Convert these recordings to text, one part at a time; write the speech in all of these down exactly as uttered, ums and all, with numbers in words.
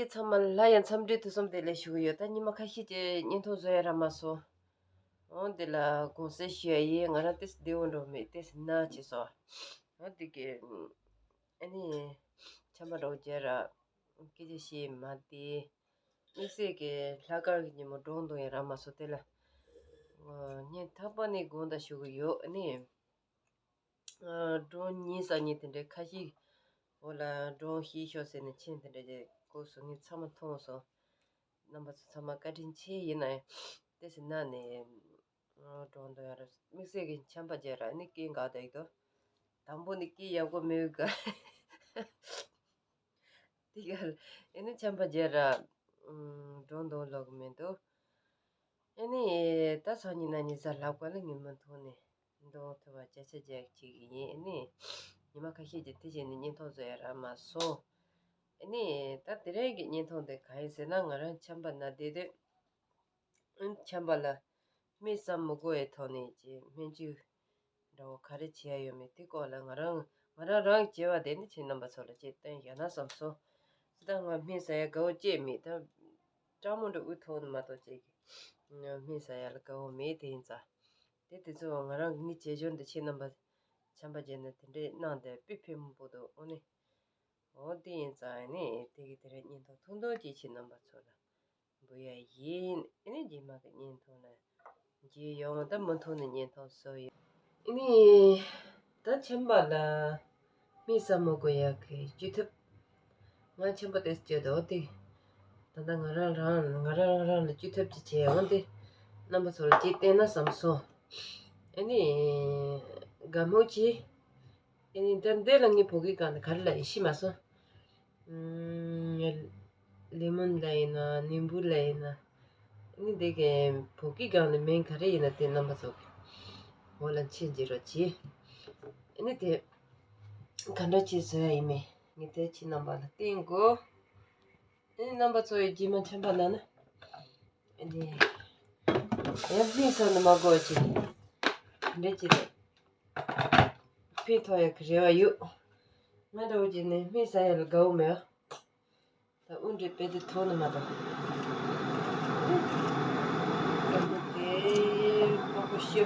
དེ་ཚང་མ་ལ་ཡང་འཚམས་འདྲི་ཐུགས་བསམ་བདེ་ལེགས་ཞུ་གི་ཡོད། ད་ཉི་མ་ཁ་ཤས་ཀྱི་བརྙན་ཐུང་བཟོ་ཡ་རག་མ་སོང་། འོ་འདི་ལ་དགོངས་སེལ་ཞུ་ཡ་ཡིན། ང་རང་ཏོག་ཙམ་བདེ་པོ་འགྲོ་མེད། ཏོག་ཙམ་ན་བྱས་སོང་། འོ་འདི་གི་ཨ་ནི་ཆམ་པ་འདྲ་བོ་བརྒྱབ་ར། སྐད་ཆ་བཤད་མ་བདེ། དམིགས་བསལ་གྱི་ལྷག་དཀར་གྱི་ཉིན་མོ་སྒྲུང་འདོན་ཡ་རག་མ་སོང་། དེ་ལ་ཨ་སྙིང་ཐག་པ་ནས་དགོངས་དག་ཞུ་གི་ཡོད། ཨ་ནི་ཨ་སྒྲུང་གཉིས་གསར་རྙིང་དེ་འདྲའི་ཁ་ཤས། འོ་ལ་སྒྲུང་ཤེས་ཤོག་ཟེར་ནས་མཆན་དེ་འདྲ་ཅིག་བཀོད་སོང་། ངས་ཚང་མ་མཐོང་སོང་། རྣམ་པ་ཚོ་ཚང་མ་བཀའ་དྲིན་ཆེ། ཡིན་ནའི་ཏོག་ཙམ་ན་ནས་སྒྲུང་འདོན་ཡ་ར། དམིགས་བསལ་གྱི་ཆམ་པ་བརྒྱབ་ར་ནི་སྐད་འགག་བསྡད་ཀྱི་འདུག་དང་པོ་ནི་སྐད་ཡག་པོ་མེད་ག་དེ་ག་ཨ་ནི་ཆམ་པ་བརྒྱབ་ར། ཨམ། སྒྲུང་འདོན་ལོག་གི་མི་འདུག་ཨ་ནི་ད་སང་ཉིན་གནངས་ཉིན་གཟའ་ལྷག་པ་ལ་ཉིན་མོ་ཐོག་ནས་འདོན་ཐུབ་པ་བྱ་ཆ་རྒྱག་ཅིག་ཡིན། ཨ་ནི་ཉི་མ་ཁ་ཤས་ཀྱི་དེ་བྱས་ནས་བརྙན་ཐུང་བཟོ་ཡ་རག་མ་སོང་། ཨ་ནི་ད་དེ་རིང་གི་བརྙན་ཐུང་དེ་གང་ཡིན་ཟེར་ན། ང་རང་ཆམ་པ་ན་བསྡད་དུས། ཨ་ནི་ཆམ་པ་ལ་སྨན་ཟ་མི་དགོས་པའི་ཐོག་ནས་ཀྱི་སྨན་བཅོས་འདྲ་བོ་ག་རེ་བྱེད་ཡ་ཡོད་མེད་དེ་སྐོར་ལ་ང་རང་ང་རང་རང་བྱས་པ་དེ་ནི་ཁྱེད་རྣམ་པ་ཚོ་ལ་ཅིག་སྟོན་བཞག་ན་བསམ་སོང་། ད་ང་སྨན་ཟ་ཡ་དགའ་བོ་ཅིག་མེད། ད་སྤྲང་མོ་འདྲ་དབུ་ཐོག་ནས་མ་གཏོགས་ཅིག་སྨན་ཟ་ཡ་ལ་དགའ་བོ་མེད། དེ་ཡིན་ཙང་དེ་དེ་ཚོ་ང་རང་གི་ངའི་བྱེད་སྦྱོར་འདི་ཁྱེད་རྣམ་པ་ཆམ་པ་བརྒྱབ་ནས་དེ་འདྲས་གནང་དེ་དཔེ་ཕན་པོ་འདུག་འོ་ནི། འོ་དེ་ཡིན་ཙང་ཨ་ནི་དེ་གི་དེ་རིང་བརྙན་ཐུང་ཐུང་ཐུང་ཅིག་ཁྱེད་རྣམ་པ་ཚོ་ལ་འབུལ་ཡ་ཡིན། ཨ་ནི་རྗེས་མ་གི་བརྙན་ཐུང་ལ་མཇལ་ཡོང་། ད་མུ་མཐུད་ནས་བརྙན་ཐུང་བཟོ་ཡོད། ཨ་ནི་ད་ཆམ་པ་ལ་སྨན་ཟ་མི་དགོས་ཡ་གི་བཅོས་ཐབས། ང་ཆམ་པ་དེ་བཅོས་དོ་དེ། ད་ལྟ་ང་རང་རང་ང་རང་རང་ལ་བཅོས་ཐབས་ཅིག་བྱས་འོང་དེ། རྣམ་པ་ཚོ་ལ་ཅིག་བསྟན་ན་བསམ་སོང་། ཨ་ནི་དགའ་མོ་ཆེ། ཨ་ནི་ད་འདི་ལ་ངའི་བོད་སྐད་སྒང་ནས་ག་རེ་ལབ་ཡིན་ཤེས་མ་སོང་། ཨུམ། ལེ་མོན་ལབ་ཡིན་ན་ནིམ་བུ་ལབ་ཡིན་ན། ཨ་ནི་འདི་གའི་བོད་སྐད་སྒང་ནས་མིང་ག་རེ་ཡིན་ན་དེ་རྣམ་པ་ཚོ་འོག་ལ་མཆན་བརྗེ་རོགས་གྱིས། ཨ་ནི་དེ་ག་འདྲ་ཅིག་བཟོ་ཡ་ཡིན་མིན་ངས་དེ་ཁྱེད་རྣམ་པ་ལ་བསྟན་དགོས། ཨ་ནི་རྣམ་པ་ཚོ་ཡི་རྗེས་མ་ཆམ་པ་ན་ན། ཨ་ནི་ཡང་སྨན་ཟ་ནི་མ་དགོས་ཅིག་འདྲ་ཅིག་རེད། ཕན་ཐོགས་ཡག་གི་རེ་བ་ཡོད། ང་འདྲ་བོ་ཅིག་ནི་སྨན་ཟ་ཡ་ལ་དགའ་བོ་མེད། ད་དབུ་འདྲེ་དཔེ་དེ་ཐོག་ནས་མ་གཏོགས། དེ་པགས་པ་ཤོ།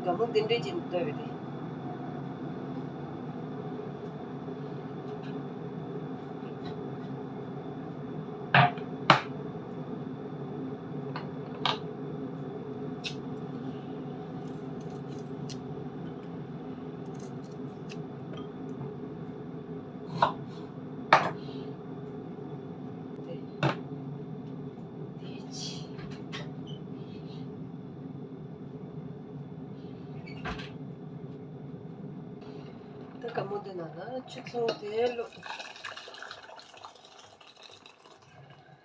དགའ་མོ་དེ་འདྲས་ཀྱི་ལྟོས་པ་དེ། ད་དགའ་མོ་དེ་ནང་ལ་ཆུ་ཚོད་དེ་ལོ།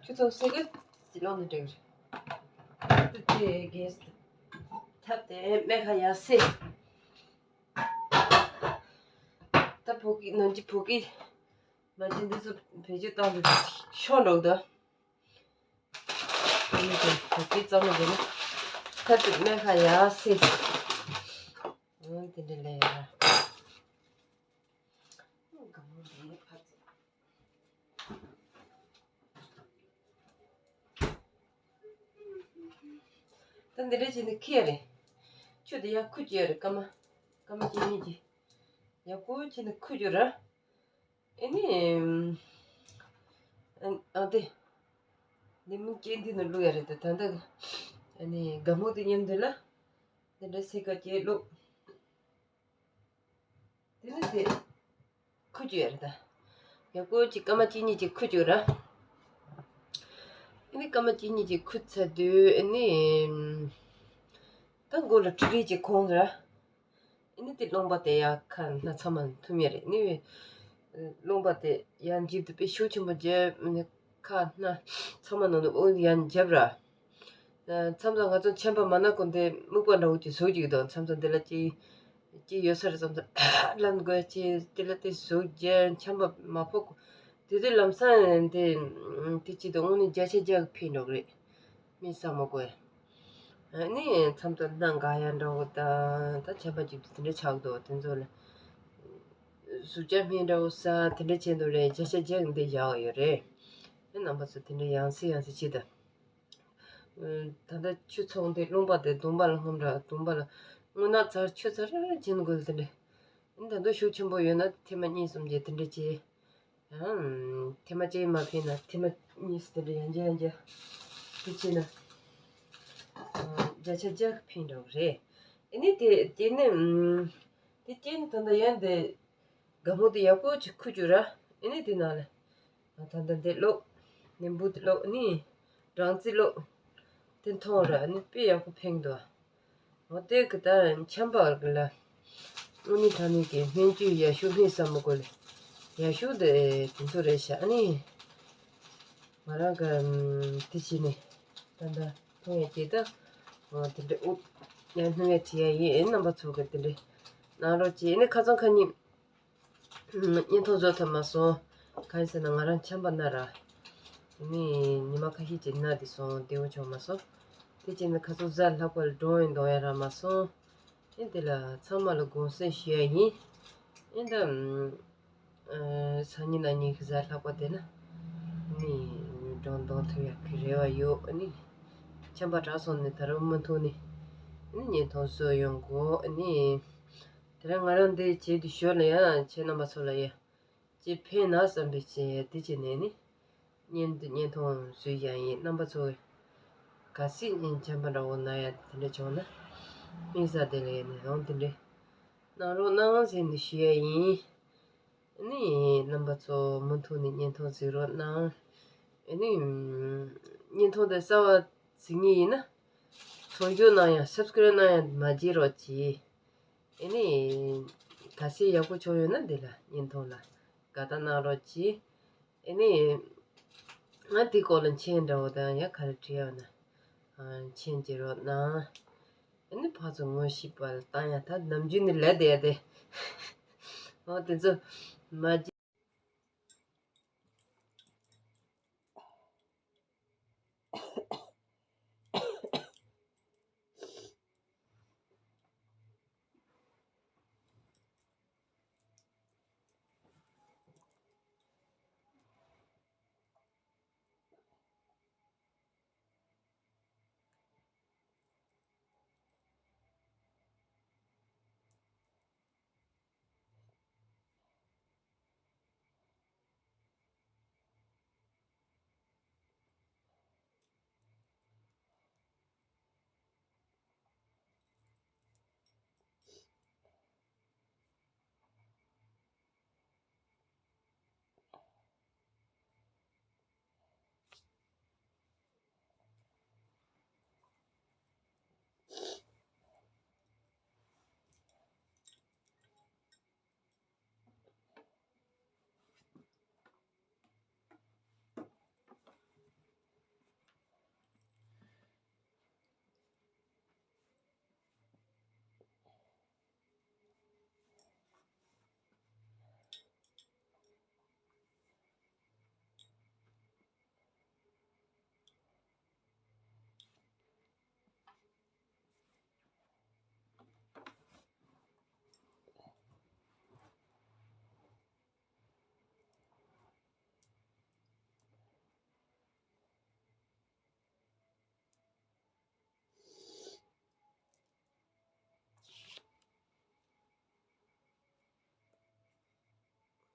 ཆུ་ཚོད་སེ་གི་ལོ་ནི་འགྲིག་རེད། དེ་གེས་ཐབ་དེ་མེ་ཁ་ཡ་སེ། ད་བོད་སྐད་ནང་གི་བོད་སྐད་མ་བྱན་འདི་ཚོ་བེད་སྤྱོད་བཏང་དུས་ཤོར་འགྲོ་གི་འདུག་ཨ་ནི་དེ་བོད་སྐད་གཙང་མ་བྱས་ན་ཐབ་དེ་མེ་ཁ་ཡ་སེ། འོ་དེ་འདྲ་ལས་ཡ། ད་འདི་འདྲ་བྱས་ནས་ཁེ་རེད། ཆུ་དེ་ཡར་ཁུ་བྱས་རེད། སྐར་མ་སྐར་མ་གཅིག་གཉིས་ཀྱིས་ཡག་པོ་བྱས་ནས་ཁུ་བྱོས་ར། ཨ་ནི་ཨ་ཨ་དེ་ལེ་མོན་ཅན་འདི་ནང་བླུག་ཡ་རེད། ད་ད་ལྟ་ཨ་ནི་དགའ་མོ་དེ་མཉམ་དུ་ལ། དེ་འདྲ་སེ་ཀ་ཅེ་ལོ། དེ་ནི་དེ་ཁུ་ཅུ་ཡ་རེད་ད། ཡ་ཀོ་ཅི་ཀ་མ་ཅི་ཉི་ཅི་ཁུ་ཅུ་ར། ཨ་ནི་ཀ་མ་ཅི་ཉི་ཅི་ཁུ་ཚ་དུས་ཨ་ནི། ད་མགོ་ལ་ཁྲི་རི་ཅི་ཁོང་ར། ཨ་ནི་དེ་རློན་པ་དེ་ཡ་ཁ་སྣ་ཚང་མ་འཐུམ་ཡ་རེད། ཨ་ནི་རློན་པ་དེ་ཡ་འཇིབ་དུ་དཔེ་ཤུགས་ཆེན་པོ་འཇིབ། ཨ་ནི་ཁ་སྣ་ཚང་མ་ནང་དུ་ཨོ་ཡ་འཇབ་ར། མཚམས་མཚམས་ང་ཚོ་ཆམ་པ་མ་ན་གོ་འདི་སྨུག་པ་འདྲ་བོ་ཅིག་ཟུག་ཅིག་འདུག་མཚམས་མཚམས་འདི་ལ་ཅི་ཅི་ཡོད་ས་རེད། མཚམས་མཚམས་ལམ་དགོས་ཅི་དེ་ལ་དེ་ཟུག་རྒྱལ་ཆམ་པ་མ་ཕོག་དེ་དུས་ལམ་སང་དེ་དེ་ཅི་འདུག་དངོས་གནས་བརྒྱ་ཆ་བརྒྱ་གི་ཕན་འགྲོ་གི་རེད། མི་ས་མ་དགོས། ཨ་ནི་མཚམས་མཚམས་སྣ་འགག་ཡ་འདྲ་བོ་དང་ད་ཆམ་པ་ཅིག་དེ་འདྲ་ཆགས་འདུག་དེ་ཚོ་ལ་ཟུག་རྒྱ་སྨན་འདྲ་བོ་ས་དེ་འདྲ་བྱས་འདུག་རེད། བརྒྱ་ཆ་བརྒྱ་གི་འདི་བཞག་ཡོད་རེད། ཨ་རྣམ་པ་ཚོ་དེ་འདྲ་ཡང་སེ་ཡང་སེ་བྱེད་ད། ད་ལྟ་ཆུ་ཚོགས་འདི་རློན་པ་དེ་དུམ་པ་ལ་ངོམ་ར་དུམ་པ་ལ་རྔུལ་ནག་ཚར་ཆུ་ཚར་ཅན་དགོས་དེ་འདྲ། ད་དུང་ཤུགས་ཆེན་པོ་ཡོད་ན་ཐེངས་མ་གཉིས་གསུམ་བརྒྱད་དེ་འདྲ་བྱས། ཡང་ཐེངས་མ་གཅིག་མ་ཕན་ན་ཐེངས་མ་གཉིས་དེ་འདྲ་ཡང་བརྒྱ་ཡང་བརྒྱ་དེ་བྱས་ན་བརྒྱ་ཆ་བརྒྱ་ཕན་འགྲོ་གི་རེད། ཨ་ནི་དེ་དེ་ནི་དེ་སྐྱེས་ནི་ད་ལྟ་ཡང་དེ་དགའ་མོ་དེ་ཡག་པོ་ཅིག་ཁུ་བཅུག་ར། ཨ་ནི་དེ་ནང་ལ། ད་ལྟ་འདི་ལོ། ནིམ་བུ་དེ་ལོ་ནི། སྦྲང་རྩི་ལོ། དེ་མཐོང་ར་ནི་དཔེ་ཡག་པོ་ཕན་འདུག་འོ་དེ་གི་ད་ཆམ་པ་ལ། དངོས་གནས་དྲང་གནས་ཀྱི་སྨན་བཅོས་ཡག་ཤོས་སྨན་ཟ་མི་དགོས་ལེ། ཡག་ཤོས་དེ་དེ་ཚོ་རེད་ཤག་ཨ་ནི། ང་རང་གི་དེ་བྱས་ནས་ད་ལྟ་མཐོང་ཡག་ཅིག་ད། འོ་དེ་འདྲ་ཨུ། ཡང་སྣུམ་ཡག་བྲིས་ཡག་ཡིན། ཨེ་རྣམ་པ་ཚོ་གི་དེ་འདྲ་གནང་རོགས་གྱིས། ཨེ་ནི་ཁ་སང་ཁ་ཉིན། བརྙན་ཐུང་བཟོ་ཐུབ་མ་སོང་། གང་ཡིན་ཟེར་ན་ང་རང་ཆམ་པ་ན་ར། ནི་ཉི་མ་ཁ་ཤས་ཅིག་ན་དེ་སོང་བདེ་བོ་བྱུང་མ་སོང་། དེ་བྱས་ན་ཁ་སང་གཟའ་ལྷག་པར་འགྲོ་ཡིན་འདོང་ཡ་རག་མ་སོང་། ཨེ་དེ་ལ་ཚང་མ་ལ་དགོངས་སེལ་ཞུ་ཡ་ཡིན། ཨེ་ད། སང་ཉིན་གནངས་ཉིན་གཟའ་ལྷག་པ་དེ་ན། ནི་འགྲོ་འདོང་ཐུབ་ཡ་གི་རེ་བ་ཡོད། ནི་ཆམ་པ་དྲག་སོང་ནི་ད་རུང་མུ་མཐུད་ནི། ནི་བརྙན་ཐུང་བཟོ་ཡོང་དགོས་ནི། དེ་རིང་ང་རང་འདི་བྱེད་དུ་ཞོར་ལ་ཡང་ཁྱེད་རྣམ་པ་ཚོ་ལ་ཡང་ཅིག་ཕན་ན་བསམ་པའི་ཆེད་འདི་བྱས་ནས་ནི་བརྙན་བརྙན་ཐུང་བཟོས་ཀྱང་ཡིན། རྣམ་པ་ཚོ་ག་སྲིད་ཉིན་ཆམ་པ་འདྲ་བོ་ན་ཡ་དེ་འདྲ་བྱུང་ན་སྨན་ཟ་དེ་ལ་ཡ་ནས་ཡང་དེ་འདྲ་གནང་རོགས་གནང་ཟེར་ནས་ཞུ་ཡ་ཡིན། ཨ་ནི་རྣམ་པ་ཚོ་མུ་མཐུད་ནས་བརྙན་ཐུང་གཟིགས་རོགས་གནང་། ཨ་ནི་བརྙན་ཐུང་དེ་གསར་བ་གཟིགས་མཁན་ཡིན་ན་ཚོར་སྐྱོན་གནང་ཡ་སབ་སི་ཀི་རབ་གནང་ཡ་མ་བརྗེད་རོགས་གྱིས། ཨེ་ནི། ག་ཚད་ཡག་པོ་བྱུང་ཡོད་ན་འདི་ལ་བརྙན་ཐུང་ལ་དགའ་རྟགས་གནང་རོགས་གྱིས། ཨེ་ནི། ང་འདི་སྐོར་ལ་མཆན་འདྲ་བོ་དང་ཡང་ག་རེ་བྲིས་ཡོད་ན། མཆན་བརྗེ་རོགས་གནང་། ཨེ་ནི་ཕར་ཚུར་ངོ་ཤེས་པ་ལ་བཏང་ཡ་ད་ནམ་རྒྱུན་ནི་ལས་བསྡད་ཡ་དེ། འོ་དེ་ཚོ་མ་བརྗེད།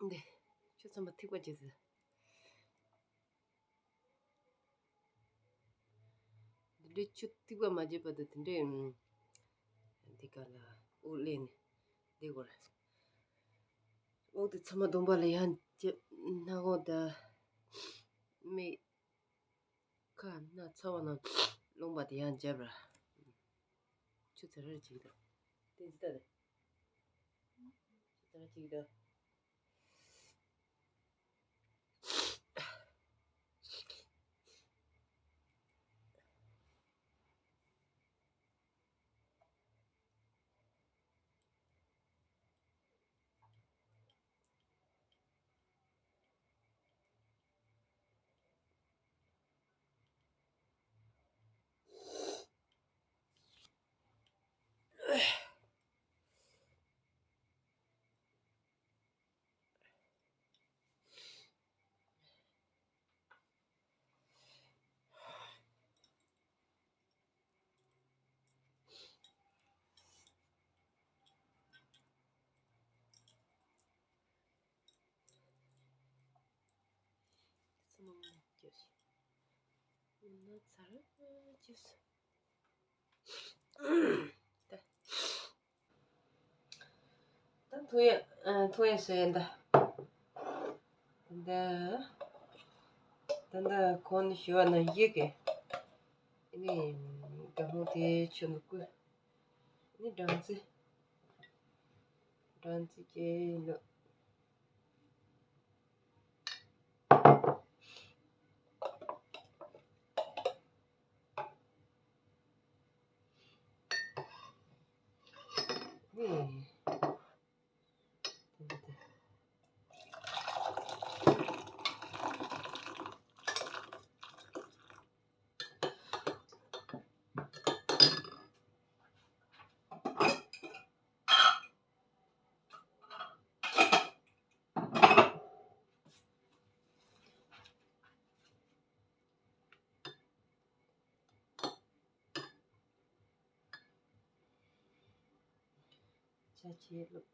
འདི། ཆུ་ཚང་མ་ཐིགས་པ་བྱས་ཟེར། འདི་འདྲའི་ཆུ་ཐིགས་པ་མ་བྱས་པ་དང་དེ་འདྲའི། དེ་ག་ལ་དབུགས་ལེན་ནས་བསྡད་དགོས་རེད། དབུགས་དེ་ཚང་མ་གདོང་པ་ལ་ཡར་འཇབ། སྣ་ཁུང་དང་མིག་ཁ་སྣ་ཚ་བ་ནང་རླུང་བ་དེ་ཡར་འཇབ་ར། ཆུ་ཚ་ར་ཅིག་དང་། དེ་ཅི་ལྟ་རེད། ཆུ་ཚ་ར་ཅིག་དང་། ད་ཐུག་ཡ། ཨ། ཐུག་ཡ་ཟེར་ཡ་ད། ད་ད་ད་གོང་ནས་ཞུས་པ་ནང་བཞིན་གྱི། ཨ་ནི་དགྲ་བོ་དེ་ཆུ་ནང་བསྐུལ། ཨ་ནི་སྦྲང་རྩི། སྦྲང་རྩི་བཅས་ལོ། ཆ་ཆེ་ལུག།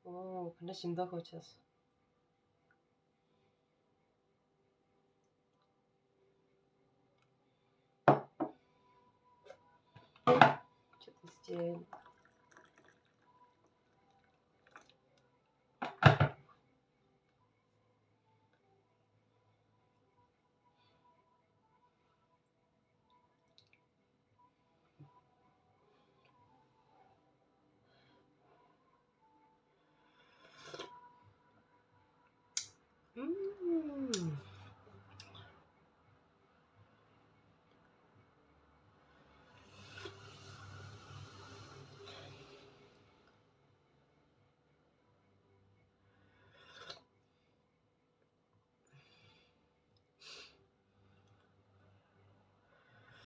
ཨོ། ག་འདྲ་ཞིམ་མདོག་ཁ་པོ་ཆགས་སོང་། ཆུ་དེ་ཅན།